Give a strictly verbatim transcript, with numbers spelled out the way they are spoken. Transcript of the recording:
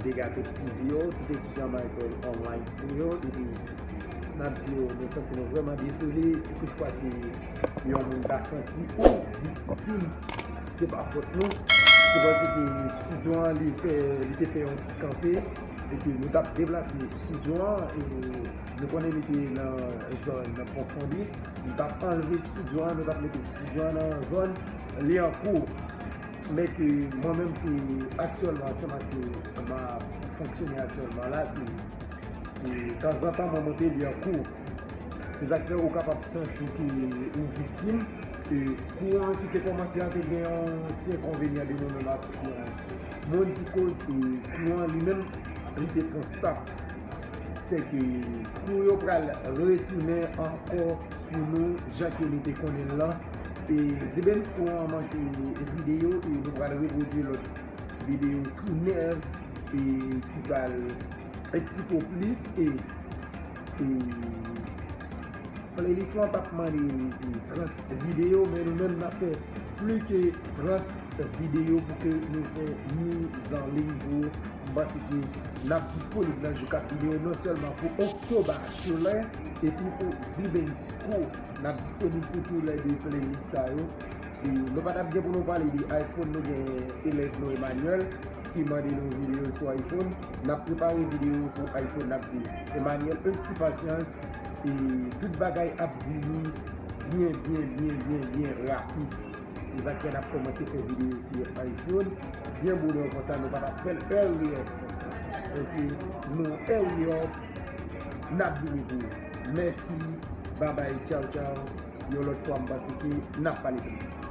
Dega Tech T V yo, tout etidyan Michael Online School yo, epi n ap di yo, nou santi nou vrèman dezole si toutfwa ke yon moun ta santi ou viktim, se pa fòt nou. Se paske estidyo an, li fè, li te fè yon ti kanpe, e ke nou t ap deplase estidyo an, e nou konnen li te nan zòn Pon Fondi, nou t ap anlve estidyo an, nou t ap mete estidyo an nan zòn Lyankou. Men ke mwen menm, se aktyèlman, ansanm ak ke m ap fonksyone aktyèlman la, se, se tanzantan mwen monte Lyankou. Se sa k fè ou kapab santi ke ou viktim. E kouran ki te kòmanse an te gen yon ti enkonvenyan de nou menm ak kouran. Moun ki koz, e kouran li menm, li te fon stop. Se ke kou yo pral retounen ankò pou nou, jan ke nou te konnen l lan. E Zibens Kouran manke videyo, e nou pral repwodui lòt videyo tou nèf, e ki pral eksplike w plis, e, e playlist lan p ap mande trant videyo, men nou menm n ap fè plis ke trant videyo pou ke nou fè mizanliy pou ou. M panse ke n ap disponib nan jou k ap vini yo, non sèlman pou October July, epi pou Zibensco. N ap disponib pou tou lè de playlist sa yo. E nou pa t ap gen pou nou pale de iPhone, nou gen elèv nou Emmanuel ki mande nou videyo sou iPhone. N ap prepare videyo pou iPhone, n ap di Emmanuel, yon ti pasyans, e tout bagay ap vini byen, byen, byen, byen, byen rapid. Se sa k fè n ap kòmanse fè videyo sou iPhone byen bonè konsa, nou pa t ap fè l earlier konsa. Ok, nou earlier, n ap vini pou ou. Mèsi, babay, tchaw, tchaw. Yon lòt fwa, m panse ke n ap pale plis.